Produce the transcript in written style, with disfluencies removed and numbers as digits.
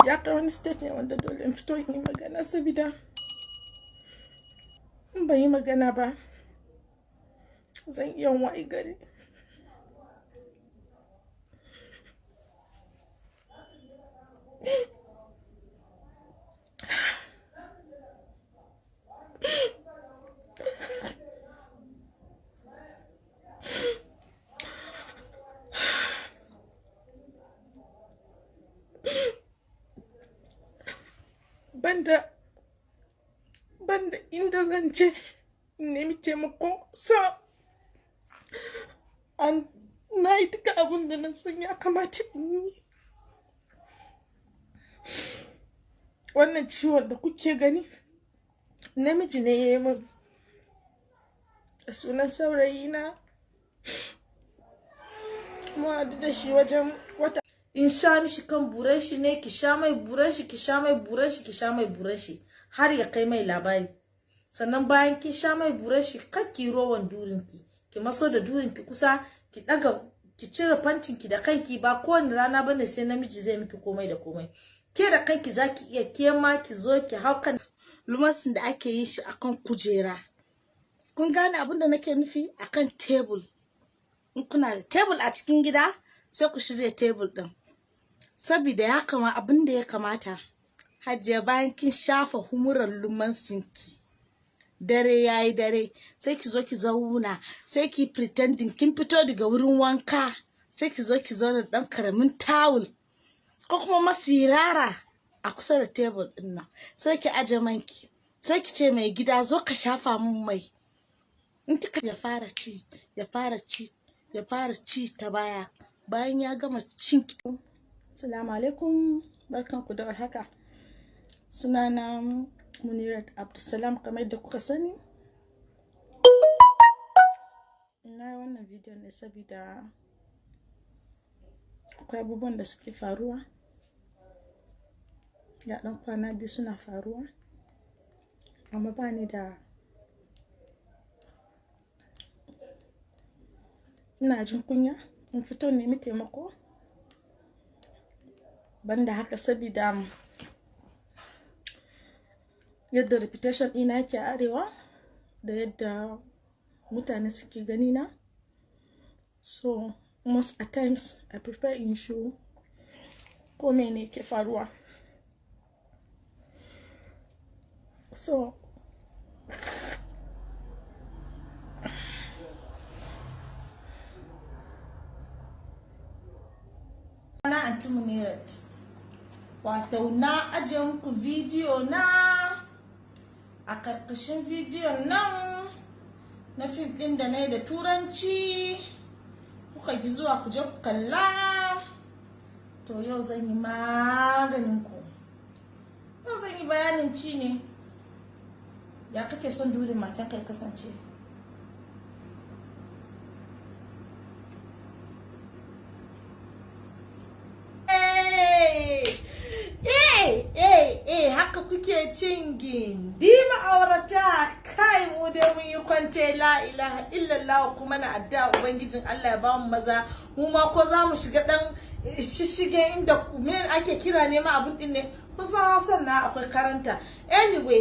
Ya kai wani stage ne wanda dole in fito in yi magana, saboda in ban yi magana ba zan iya wayi gari. Banda inda zan je in nemi taimako, so an na yi duka abin da na san ya kamata in yi. Wannan ciwon da kuke gani namiji ne ya yi min, a sunan saurayi na mu haɗu da shi wajen wata. In sha mishi kan buran shi ne, ki sha mai buran shi, ki sha mai buran shi, ki sha mai buran shi har ya kai mai labari. Sannan bayan kin sha mai buran shi, kar ki rowan durin ki, ki maso da durin ki kusa, ki daga, ki cire pantin ki da kanki. Ba kowane rana bane sai namiji zai miki komai da komai. Ke da kanki zaki iya, ke ma ki zo ki hau kan lumasin da ake yin shi akan kujera. Kun gane abin da nake nufi? Akan tebul. In kuna da tebul a cikin gida, sai ku shirya tebul din. Saboda ya kama abin da ya kamata. Hajiya, bayan kin shafa humuran lumansinki, dare yayi dare, sai ki zo ki zauna, sai ki pretending kin fito daga wurin wanka, sai ki zo ki zauna dan karamin tawul ko kuma masirara a kusa da tebul din nan, sai ki aje manki, sai ki ce mai gida, zo ka shafa mun mai. In kika ya fara ci, ya fara ci, ya fara ci ta baya. Bayan ya gama cin ki. Assalamu alaikum, barkanku da warhaka. Sunana Munirat Abdulsalam, kamar yadda kuka sani. Na yi wannan bidiyon ne saboda akwai abubuwan da suke faruwa. Ya ɗan kwana biyu suna faruwa, amma ba ni da, ina jin kunya in fito nemi taimako. Banda haka, saboda yadda reputation ɗina yake a arewa da yadda mutane suke gani na, so most at times I prefer in show ko mene ke faruwa. So na Anti Munirat, wato na ajiye muku bidiyo na a karkashin bidiyon nan na fim ɗin da na yi da turanci, kuka ki zuwa ku je ku kalla. To yau zan yi maganin ku. Yau zan yi bayanin ci ne, ya kake son durin matan kai kasance. Haka kuke cin gindi ma'aurata? Kai, mu dai mun yi kwante, la ilaha illallah. Kuma na addu'a ubangijin Allah ya ba mu maza mu ma ko za mu shiga dan shishige inda me ake kira ne ma abun din ne kusan sannan akwai karanta. Anyway.